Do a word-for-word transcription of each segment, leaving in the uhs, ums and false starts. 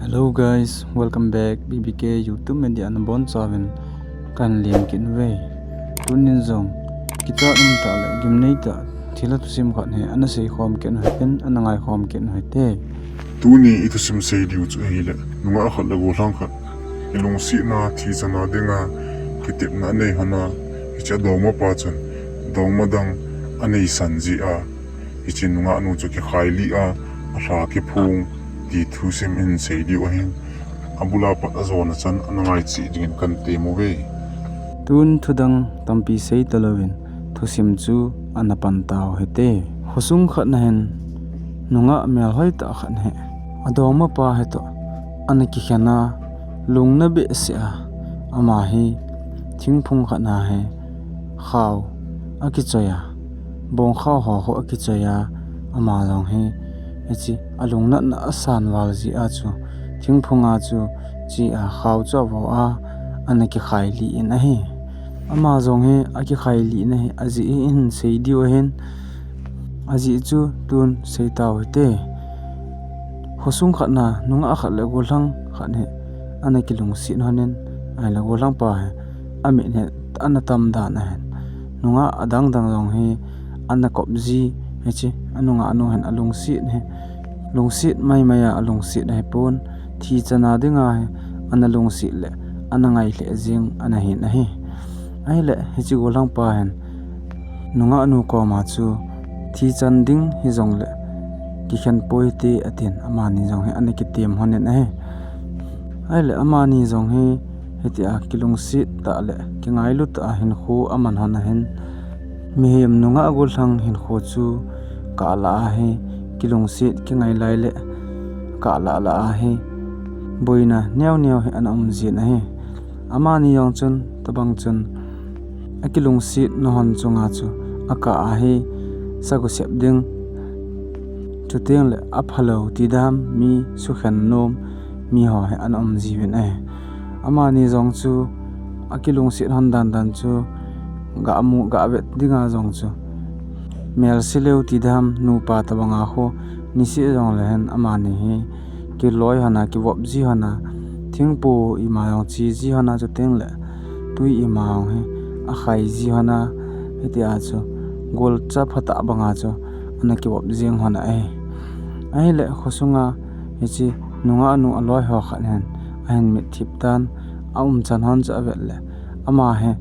Hello guys, welcome back B B K YouTube media, nabonchauvin kahin lem kit uve. Tunin jong kichat umtah le gimneitah thilha thusim khat hi ana seikhom kit u hitin, ana ngaikhom kit u hite. Tuni ithusim sei diu chu ahile, nungah khat le gollhang khat kilungsetna thi chana dinga kitepna anei lhona, hiche adongmapa chun dongma dang aneisan jeh a, hiche nungahnu chu kikhailih a, alha kiphong ti thusim hin sei diu ahin, abula pat ajona chan ana ngaicheh dingin kahin tem uve. Tun thudang tampi sei talouvin thusim chu ana pan tau hite. Khosung khatna hin nungah melhoitah khat hi adongmapa hitoh ana kikhen a, lungna behseh a, ama hi thingphung khatna hi khao akichoi a, bongkhao ho khu akichoi a, ama jong hi hiche alungnatna asan val jeh a chu thingphunga chu che a, khao chu avo a, ana kikhailih in ahi. Ama jong hi akikhailihna hi ajeh hi ihin sei diu ahin, ajeh chu tun sei tau hite. Khosung khatna nungah khat le gollhang khat hi ana kilungset lhonin, ahile gollhangpa hi amit hi ana tam dan ahin, nungah adang dang jong hi ana kop ji, hiche anungahnu hin alungset hi lungset maimai a alungset ahipon, thi chana dinga hi ana lungset le ana ngai lheh jeng ana hin ahi. Ahile hiche gollhangpa hin nungahnu koma chu thi chan ding hijongle kikhen poi hite atin, amani jong hi ana kitem lhonin ahi. Ahile amani jong hi hitia kilungset tah le kingailu tah a hinkho aman lhon ahin, mihem nungah gollhang hinkho chu kah lah a hi kilungset kingai lai le kah lah lah a hi boina neo neo hi ana um jin ahi. Amani jong chun tobang chun akilungsetna lhon chunga chu akah a hi sagu sep ding, chutengle aphalou ti dam, mi sukhen nom miho hi ana um jiuvin ahi. Amani jong chu akilungset lhon dan dan chu gah mu gah vet dinga jong chu melse leu ti dam, nupa tobanga khu niseh jongle hin amani hi kiloi lhona, kivop ji lhona, thingpo ima jong che ji lhona, chutengle twi ima jong hi akhai ji lhona, hitia chu golcha phatah banga chu ana kivop jeng lhon ahi. Ahile khosunga hiche nungahnu aloiho khat hin ahin mitthip tan, aumchan lhon chu avet le ama hi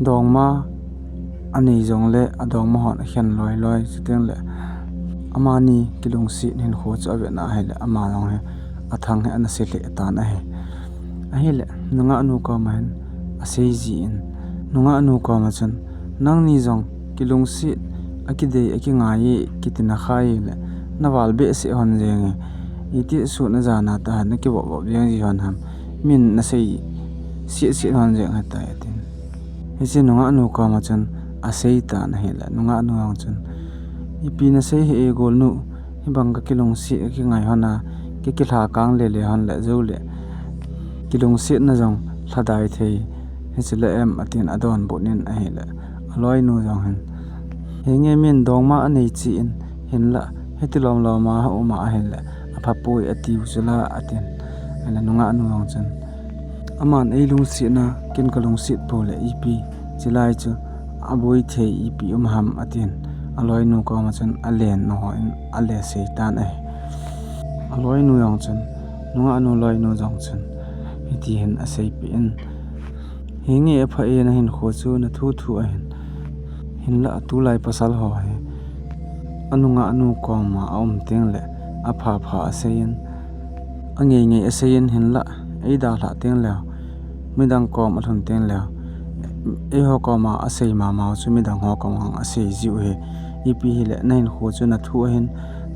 dongma anei jongle adongma hon akhen loi loi, chutengle amani kilungset hinkho chu avetna ahile ama jong hi athang hi ana se lheh tan ahi. Ahile nungahnu koma hin asei jin, nungahnu koma chun, nangni jong kilungset, akidei akingai e kiti nakhai le naval behseh lhon jenge, iti suna jana tah nakivop vop jeng ji lhon ham, min nasei set set lhon jeng ahitai atin. Hiche nungahnu koma chun asei tan ahile nungahnu jong chun, ipi nasei hih e golnu, hibang kakilungset kakingai lhona, kakilha kang lele lhon le joule kilungsetna jong lhadai thei hiche le em atin adonbut in ahile aloinu jong hin, henge min dongma anei che in, hinla hiti lom loma aum a ahile aphapoi atiu chula atin. Ahile nungahnu jong chun, aman eilungsetna ken kalungset poule ipi, chulai chu aboi thei ipi um ham atin, aloinu koma chun alen naho in ale sei tan ahi. Aloinu jong chun, nungahnu loinu jong chun hiti hin aseipeh in, henge apha e, nahinkho chu nathu thu ahin, hinla tulai pasal ho hi anungahnu koma aum tengle apha pha aseiyin, angei ngei aseiyin, hinla eidalhah tengleu, midang kom alhun tengleu, eiho koma asei mamau chu midang ho koma asei jiu hi, ipi hile nahinkho chu nathu ahin,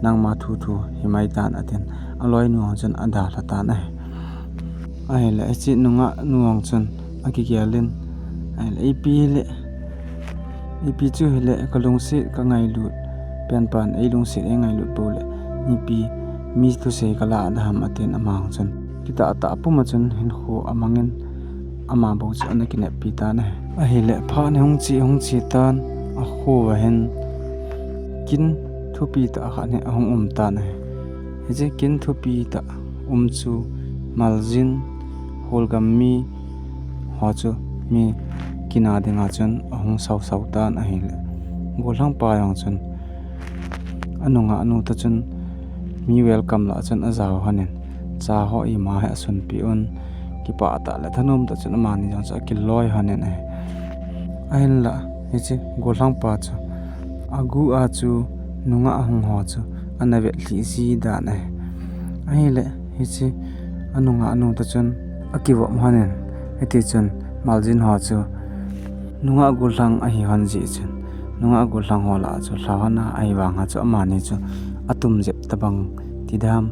nangma thu thu himai tan atin, aloinu jong chun adalha tan ahi. Ahile hiche nungahnu jong chun akigel in, ahile ipi hile, ipi chu hile kalungset kangailut penpan eilungset eingailut poule, ipi mi thusei kalah da ham atin, ama jong chun kitahtah puma chun hinkho amangin ama bou chu ana kineppi tan ahi. Ahile phat hi hung che hung che tan, akhouva hin kin thupi tah khat hi ahung um tan ahi. Hiche kin thupi tah um chu maljin, holgam mi ho chu mi kina dinga chun ahung sausau tan ahile, gollhangpa jong chun anungah nu toh chun mi welcome lah chun ajao lhonin, cha ho ima hi asunpeh un, kipah tah le thanom tah chun amani jong chu akiloi lhonin ahi. Ahinla hiche gollhangpa chu agu a chu nungah hung ho chu ana vetlhih ji dan ahi. Ahile hiche anungah nu toh chun akivop lhonin, hitichun maljin ho chu nungah gollhang ahi lhon jeh chun, nungah gollhang ho lah a chu lha lhon a, ahivanga chu amani chu atum jep tobang ti dam,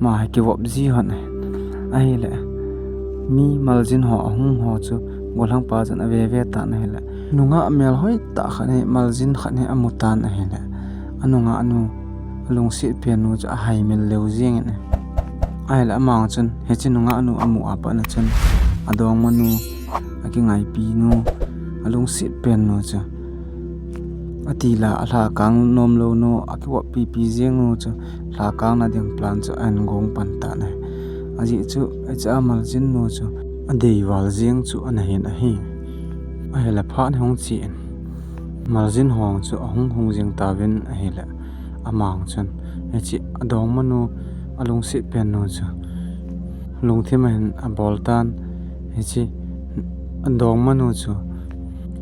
ama hi kivop ji lhon ahi. Ahile mi maljin ho ahung ho chu gollhangpa chun ave ve tan ahile, nungah melhoi tah khat hi, maljin khat hi amu tan ahile, anungah nu, alungset pen nu chu ahaimil leu jengin ahi. Ahile ama chun hiche nungah nu amu a pat a chun adongma nu, akingaipi nu, alungset pen nu chu atila alhakang nom lou nu, akivop pipi jeng nu chu lhakang na ding plan chu ahin gong pan tan ahi. Ajeh chu hiche a maljin nu chu adei val jeng chu ana hin ahi. Ahile phat hi hung chen, maljin ho chu ahung hung jeng tauvin ahile, ama chun hiche adongma nu, alungset pen nu chu lungthim ahin abol tan, hiche adongma nu chu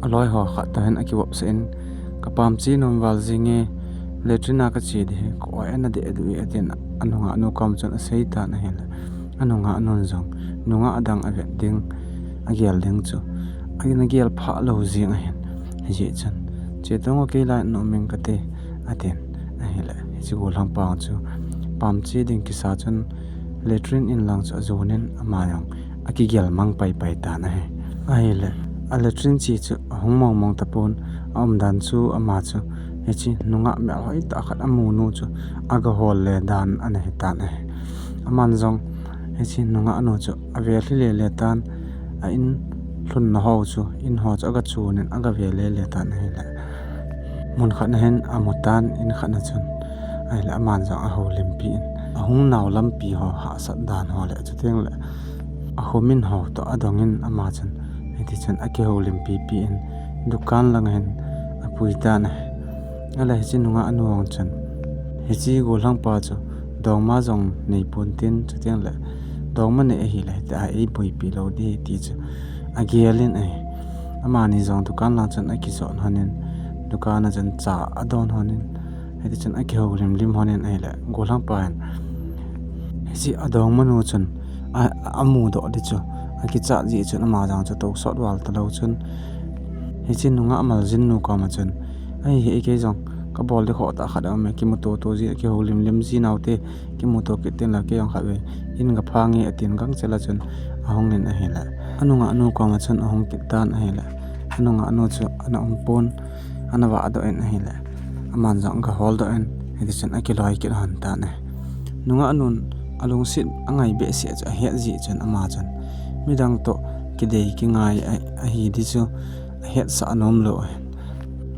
aloi ho khat toh hin akivopsah in, kapamche nom val jenge, latrine a kache ding hi, ka-oi ana deh duh e, atin anungah nu kom chun asei tan ahile, anungah nun jong nungah dang avet ding, agel ding chu ana gel phah lou jeng ahin. Hijeh chun, che tong o, kei lai in um ing kate, atin ahile, hiche gollhangpa chu pamche ding kisa chun latrine in lang chu ajonin ama jong akigel mang paipai tan ahi. Ahile a latrine che chu ahung mong mong tapon, aumdan chu ama chu hiche nungah melhoi tah khat amu nu chu agahol le dan ana hitan ahi. Aman jong hiche nungah nu chu avelhi lele tan, a in lhunna ho chu, in ho chu agachonin agave lele tan ahile, mun khat na hin amu tan, in khat na chun. Ahile aman jong ahoulimpi in, ahung nau lampi ho hahsat dan ho le chuteng le ahumin ho toh adongin ama chun hitichun akihoulimpi pi in, dukan lang hin apui tan ahi. Ahile hiche nungah nu jong chun hiche gollhangpa chu dongma jong neipon tin, chuteng le dongma nei ahile hitia eiboipi lou ding ti chu agelin ahi. Amani jong dukan lang chun akijot lhonin, dukan a chun cha adon lhonin, hitichun akihoulimlim lhonin ahile, gollhangpa hin hiche adongma nu chun a, amudoh ding chu akichat jeh chun ama jong chu tousot val talou chun, hiche nungah maljin nu koma chun, ahi hi, kei jong kabol ding khoh tah khat aume, kimuto to ji, kihoulimlim ji naute, kimuto kit tin la, kei jong khatvei in kapha nge, atin gangchel a chun ahungin ahile, anungah nu koma chun ahung kit tan ahile, anungah nu chu ana umpon, ana vahdoh in ahile, aman jong agaholdoh in, hitichun akiloi kit lhon tan ahi. Nungah nun alungset angai behseh chu ahet jeh chun ama chun midang toh kidei kingai a, ahi ding chu ahetsah anom lou ahin.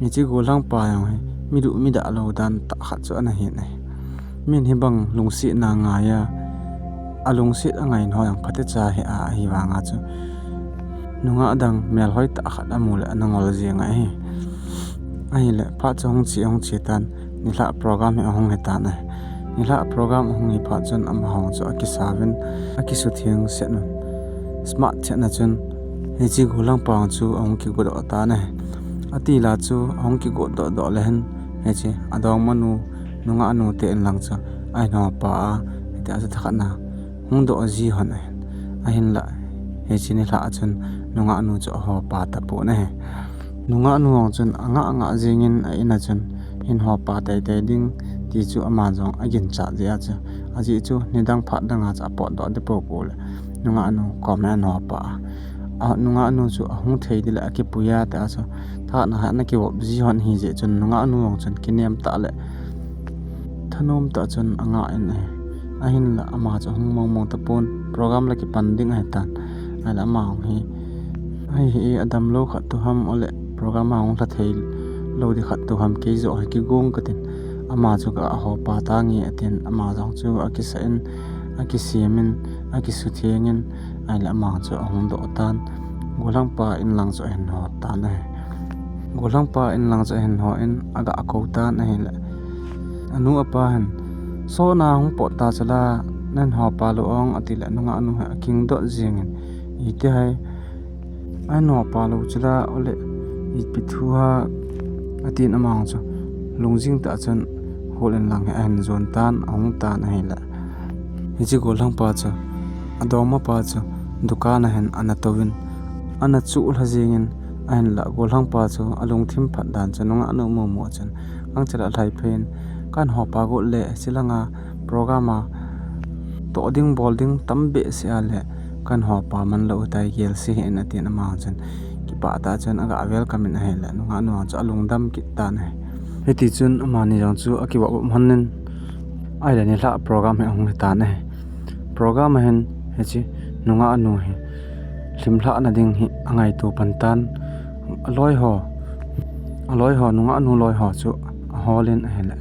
Hiche gollhangpa jong hi miduh midah lou dan tah khat chu ana hin ahi. Min hibang lungsetna ngai a, alungset angai ho jong phatecha hi a, ahivanga chu nungah dang melhoi tah khat amu le ana ngol jeng ahi. Ahile phat chu hung che, hung che tan, nilhah program hi ahung hitan ahi. Nilhah program ahung hi phat chun amaho chu akisauvin, akisutheng set un, smart chetna chun hiche gollhangpa chu ahung kigodoh tan ahi. Atila chu ahung kigodoh doh le hin hiche adongma nu, nungah nu te in lang chu ahin hopa a, hitia chu thakhat na hung doh ji lhon ahin. Ahinla hiche nilhah a chun nungah nu chu ahopa tapon ahi. Nungah nu jong chun angah angah jengin a in a chun hin hopa teitei ding ti chu ama jong aginchat jeh a chu, ajeh chu nidang phat danga chu apotdoh ding poupou le nungah nu koma ahin hopa a, nungah nu chu ahung thei ding le akipui a, tia chu thakhat na hi ana kivop ji lhon ahijeh chun nungah nu jong chun kinem tah le thanom tah chun angah in ahi. Ahinla ama chu ahung mong mong tapon, program la kipan ding ahitan. Ahile ama jong hi, ahi hi, adamlou khat tu ham, ole program a hung lha thei lou ding khat tu ham, kei joh hi kigong katin, ama chu ka ahopa tange atin, ama jong chu akisah in, akisimin, akisuthengin, ahile ama chu ahung doh tan, gollhangpa in lang chu ahin ho tan ahi. Gollhangpa in lang chu ahin ho in, aga kou tan ahile, anu apa hin, "Sona hung pot ta chula, nahin hopa lou ong," atile, nungah nu hi akingdoh jingin, "Iti hai, ahin hopa lou chula, ole, ipi thu ham," atin ama chu lungjing tah chun hol in lang hi ahin jon tan, ahung tan ahile, hiche gollhangpa chu, adongmapa chu dukan a hin ana touvin, ana chuh lha jingin, ahinla gollhangpa chu alungthim phat dan chu nungah nu amu mu chun, gangchel a alhai phei in, "Kahin hopa got le, hiche langa program a toh ding bol ding tam behseh a le, kahin hopa man lou tai, gel se hih in," atin ama chun kipah tah chun aga welcome in ahile, nungah nu chu alungdam kit tan ahi. Hiti chun amani jong chu akivop vop lhon in, ahile nilhah program hi ahung hi tan ahi. Program a hin hiche nungah nu hi lhimlhahna ding hi angaito pan tan, aloi ho, aloi ho, nungah nu loi ho chu ahol in ahile,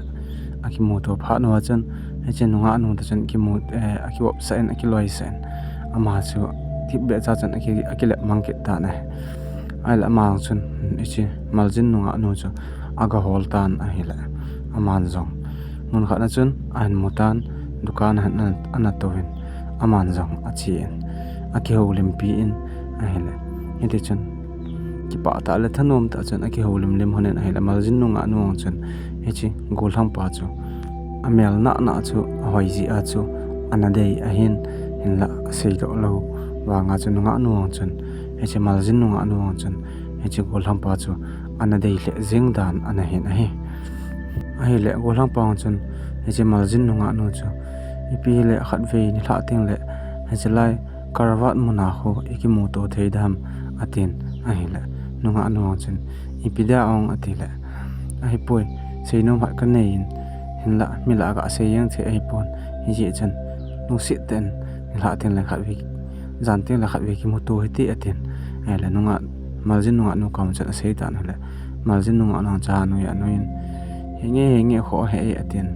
akimuto phat uva chun, hiche nungah nu toh chun kimu, eh, akivopsah in, akiloisah in, ama chu thipbeh cha chun aki, akilep mang kit tan ahi. Ahile ama chun hiche maljin nungah nu chu aga hol tan ahile, aman jong mun khat na chun ahin mu tan, dukan a hin ana, ana touvin, aman jong ache in, akihoulimpi in ahile, hiti chun kipah tah le thanom tah chun akihoulim lim lhon in ahile, maljin nungah nu jong chun hiche gollhangpa chu amel nah nah chu ahoi jeh a chu ana dei ahin, hinla aseidoh lou vanga chu nungah nu jong chun, hiche maljin nungah nu jong chun hiche gollhangpa chu ana dei lheh jeng dan ana hin ahi. Ahile gollhangpa jong chun hiche maljin nungah nu chu, "Ipi hile khatvei nilhah tengle hiche lai Karavat muna khu ikimuto thei dem?" atin ahile, nungah nu jong chun, "Ipi dia ong?" atile, "Ahipoi, seinom khat kanei in, hinla mi lah a gasei jeng thei ahipon, hijeh chun lungset tah in nilhah tengle khatvei, jan tengle khatvei kimuto hite," atin ahile, nungah, maljin nungah nu koma chun asei tan ahile, maljin nungah nu jong chu anui anui in, "Henge, henge, kho he e," atin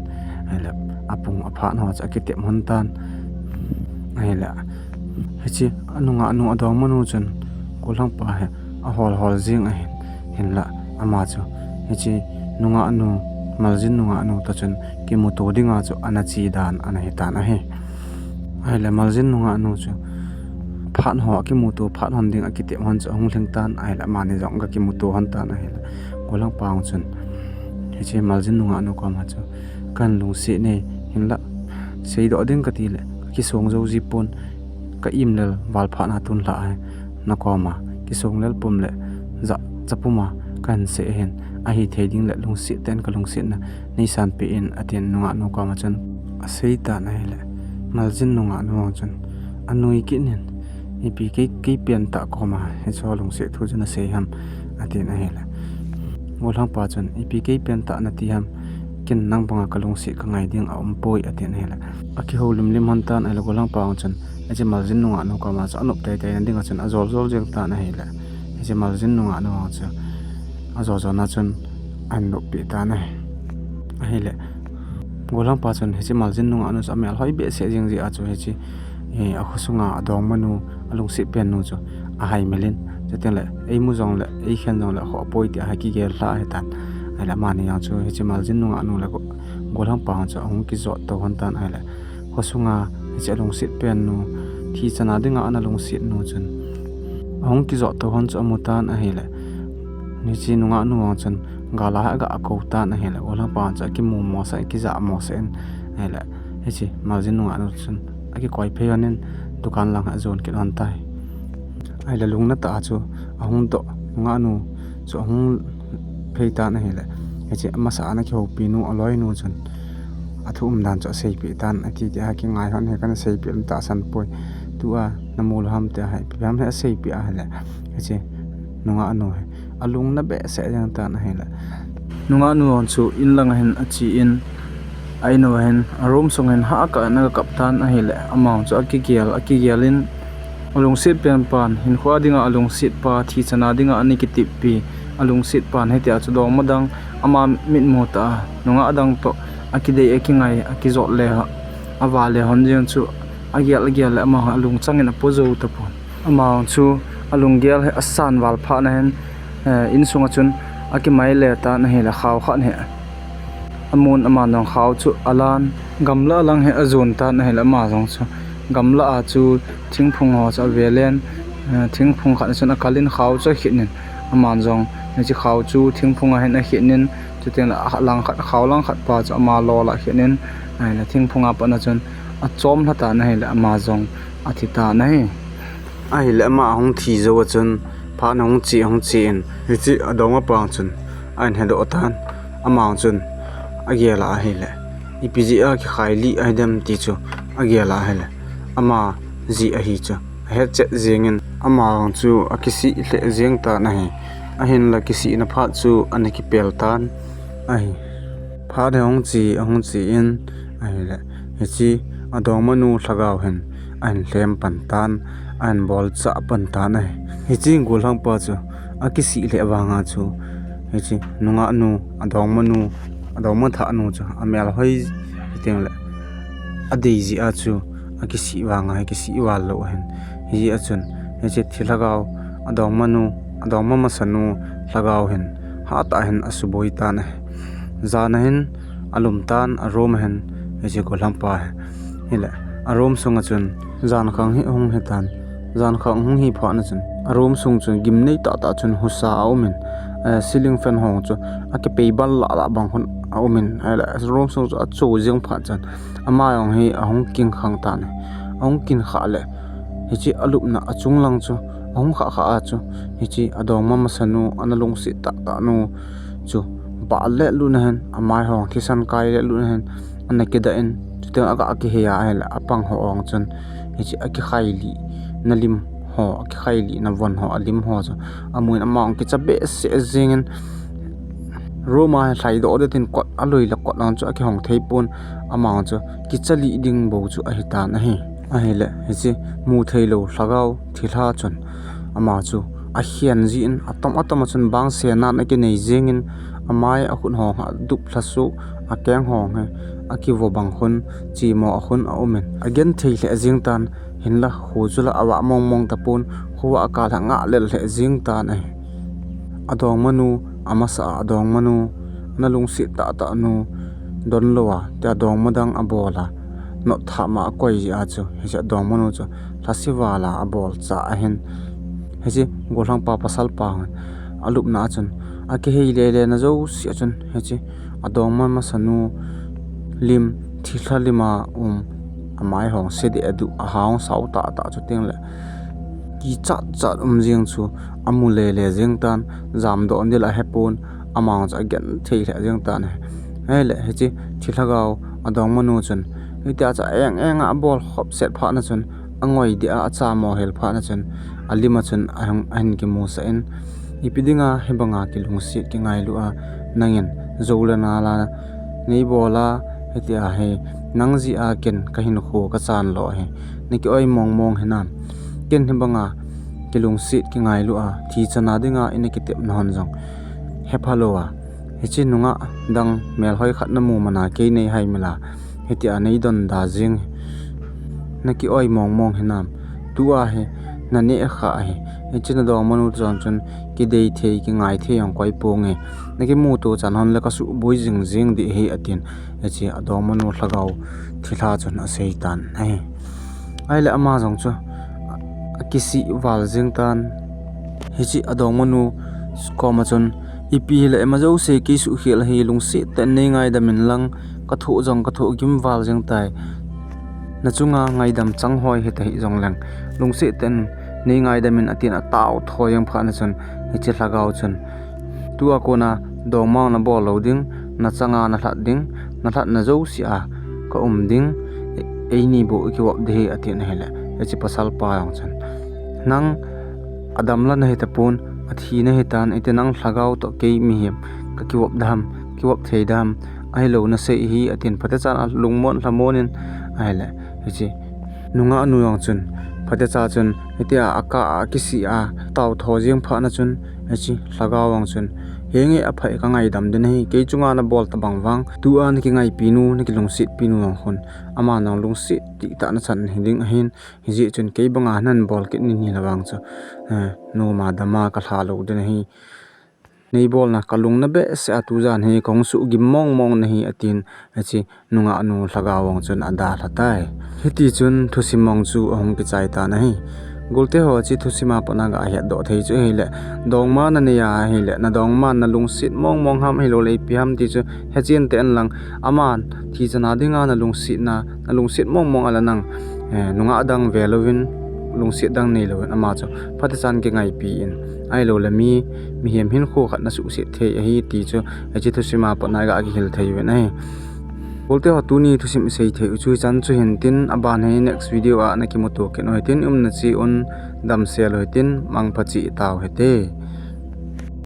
ahile, apung aphat ho chu akitep lhon tan ahile, hiche anungah nu adongmanu chun gollhangpa hi ahol hol jeng ahin, hinla ama chu hiche nungah nu, maljin nungah nu toh chun kimuto dinga chu ana che dan ana hi tan ahi. Ahile maljin nungah nu chu phat ho akimuto phat lhon ding akitep lhon chu ahung lhing tan ahile, amani jong aga kimuto lhon tan ahile, gollhangpa jong chun hiche maljin nungah nu koma chu, "Kahin lungset e, hinla seidoh ding katile kakisong jou jipon, ka imlel val phat na tun lhah ahi, nakoma kisong lel pum le jahcha puma kahin sei ahin, ahithei dingle lungset tah in kalungsetna neisanpeh in," atin nungah nu koma chun asei tan ahile, maljin nungah nu jong chun anui kit in, "Ipi kei, kei pentah koma hicheho lungset thu chu nasei ham?" atin ahile, gollhangpa chun, "Ipi kei pentah nati ham, ken nang banga kalungset kangai ding aumpoi," atin ahile, akihoulim lim lhon tan ahile, gollhangpa jong chun hiche maljin nungah nu koma chu anop teitei na dinga chun ajol jol jeng tan ahile, hiche maljin nungah nu jong chu ajol jol na chun ahin noppeh tan ahi. Ahile gollhangpa chun hiche maljin nungah nu chu amel hoi behseh jeng jeh a chu hiche, eh, akhosunga adongmanu, alungset pennu chu ahaimil in, chutengle eimu jongle eikhen jongle khoh poi tia akigel lha ahitan. Ahile amani jong chu hiche maljin nungah nu le go, gollhangpa jong chu ahung kijot tou lhon tan ahile, khosunga hiche alungset pennu, thichana dinga ana lungsetnu chun ahung kijot tou lhon chu amu tan ahile, hiche nungah nu jong chun gal a hi aga kou tan ahile, gollhangpa jong chu akimu mosah, akija mosah in ahile, hiche maljin nungah nu chun akikoi phei lhon in dukan lang hi ajon kit lhon tai. Ahile lungna tah a chu ahung doh nungah nu chu ahung phei tan ahile, hiche amasa a ana kihoupinu aloinu chun athu umdan chu aseipeh tan, ati tia kingai lhon hi kana seipeh lhon tahsan poi, tua namu lou ham tia hi, ipi ham hi aseipeh ahile, hiche nungah nu hi alungna behseh jeng tan ahile, nungah nu jong chu inlanga hin ache in, a in uva hin, a room sunga hin hahkah in aga kap tan ahile, ama jong chu akigel, akigel in, alungset penpan, hinkhoa dinga alungsetpa, thichana dinga ana kiteppi, alungsetpan hitia chu dongma dang, ama mitmu tah a nungah dang toh akidei, akingai, akijot le, avale lhon jeng chu Agel agel le ama alungchang in apo jou tapon. Ama chu alunggel hi asan val phat nahin, eh, insunga chun akimai le tan ahile khao khat hi amun, aman jong khao chu alan, gamla lang hi ajon tan ahile ama jong chu gamla a chu thingphung ho chu avelen, eh, thingphung khat a chun akalin khao chu akhin in, aman jong hiche khao chu thingphung a hin akhin in, chuteng le alang khat, khao lang khat pa chu ama lol a khin in, ahile thingphung a pat a chun achom lha tan ahile ama jong athi tan ahi. Ahile ama ahung thi jou a chun phat ahung che, ahung che in, hiche adongma pa chun ahin hedoh tan, ama chun agel a ahile ipi jeh a kikhai lih ahidem ti chu agel a ahile ama jeh ahi chu ahet chet jeng in, ama chu akisih lheh jeng tan ahi. Ahinla kisihna phat chu ana kipel tan ahi. Phat ahung che, ahung che in ahile hiche adongmanu lhagao hin ahin lhem pan tan, ahin bolchah pan tan ahi. Hiche gollhangpa chu akisih lheh vanga chu hiche nungahnu, adongmanu, adongma thahnu chu amelhoi teng le adei jeh a chu akisih vanga hi kisih val lou ahin. Hijeh a chun hiche thilhagao, adongmanu, adongma masanu lhagao hin hatah a hin asuboi tan ahi. Jan a hin alum tan a room a hin hiche gollhangpa hi. Hile a room sunga chun jankhang hi ahung hitan. Jankhang ahung hi phat na chun a room sung chu gimnei tahtah chun husa aum in, eh, ceiling fan ho chu akipei bal lah lah bang khun aum in, ahile a room sung chu acho jeng phat chun ama jong hi ahung kingkhang tan ahi. Ahung kingkhah le hiche alupna achung lang chu ahung khah khah a chu hiche adongma masanu, ana lungset tahtah nu chu bah le lut na hin, amai ho thisan kai le lut na hin ana kidah in, chuteng aga kihei a ahile apang ho jong chun hiche akikhai lihna lim ho, akikhai lihna von ho, alim ho chu amun, ama jong kicha behseh jeng in, room a hi lhaidoh ding tin kot aloi le kot lang chu akihong thei pon, ama jong chu kicha lih ding bou chu ahitan ahi. Ahile hiche mutheilou lhagao thilha chun ama chu akhen jin, atom atom a chun bangsenan akinei jeng in, amai akhut ho adup lhasoh, akeng ho hi akivo bang khun, chimo a khun aum in, agenthei lheh jeng tan, hinla kho chu la avah mong mong tapon, khovah a kal a ngah lel lheh jeng tan ahi. Adongmanu, amasa a adongmanu, ana lungset tahtah nu donlou a, tia dongma dang abol a, notthah ma akoi jeh a chu hiche adongmanu chu lhase val a abolchah ahin. Hiche gollhangpa pasalpa hin alupna a chun akihei lele na jouse a chun hiche adongma masanu lim, thilha lim a um, amai ho se deh aduh, aha hung sao tahtah, chuteng le kichat chat um jeng chu amu lele jeng tan, jamdoh ding la ahepon, ama chu agenthei lheh jeng tan ahi. Ahile hiche thilhagao adongmanu chun hitia chu aeng eng a abol khop set phat na chun, angoi deh a achamo hel phat na chun, alim a chun ahung, ahin kimusah in, ipi dinga hibanga kilungset kingailu a nangin jou le nal a neibol a, hitia hi nang jeh a ken kahinkho kachan lou ahi, naki oimong mong hinam? Ken hibanga kilungset kingailu a thi chana dinga ina kitepna hon jong hepha lou a, hiche nungah dang melhoi khat namu man a kei neihai mil a, hitia neidonda jeng hi naki oimong mong hinam? Tua hi naneh kha ahi. Hiche nadongmanu chun chun kidei thei, kingai thei jong koi ponge, nakimuto chan hon le kasuhboi jing jeng ding ahi, atin hiche adongmanu lhagao thilha chun asei tan ahi. Ahile ama jong chu akisih val jeng tan. Hiche adongmanu koma chun, ipi hile ima jouse kei suhkhel ahi, lungset tah in neingaidam in lang, kathoh jong kathoh gim val jeng tai. Nachunga ngaidam changhoi hita hih jongleng, lungset tah in neingaidam in, atin ataotho jeng phat na chun hiche lhagao chun, tua kona dongma nabol lou ding, nachanga nalhat ding, nalhatna jouse a kaum ding, e-, eini bou ikivop ding ahi, atin ahile hiche pasalpa jong chun, nang adam la nahi tapon, athi nahitan, iti nang lhagao toh kei mihem kakivop dam, kivop thei dam? Ahilou nasei ahi, atin phatechan alungmon lhamon in ahile hiche nungahnu jong chun phatecha chun hitia akah a akisih a ataotho jeng phat na chun hiche lhagao jong chun Henge aphai ka ngaidam ding ahi, kei chunga na bol tabang vang, tua na kingaipi nu, na kilungsetpi nu ang khun. Ama nang lungset tah na chan hi ding ahin, hijeh chun kei banga nan bol kit ni ni la vang chu. Eh, noma dama ka lha lou ding ahi. Nei bolna ka lung na behseh a tujan hi kong suh gim mong mong nahi atin, achi nungah nu lhagao vang chun ada lha tai. Hiti chun thusim mong chu ahung kichai tan ahi. Golte ho achi thusim a pat na ga hetdoh thei chu ahile, dongma na nei a ahile, na dongma na lungset mong mong ham ahilou le ipi ham ti chu hechen tei in lang, aman thi chana dinga na lungsetna, na lungset mong mong a la nang, eh, nungah dang ve louvin, lungset dang nei louvin, ama chu phatechan kingaipi in, ahilou le mi, mihem hinkho khat na suhset thei ahi ti chu, achi thusim a pat na ga kihil thei uvin ahi. Golte ho tuni thusim isei thei u chu hichan chu hin tin, aban hi next video a na kimuto kit u hitin, umna chiun damsel u hitin, mangpha cheh tau hite.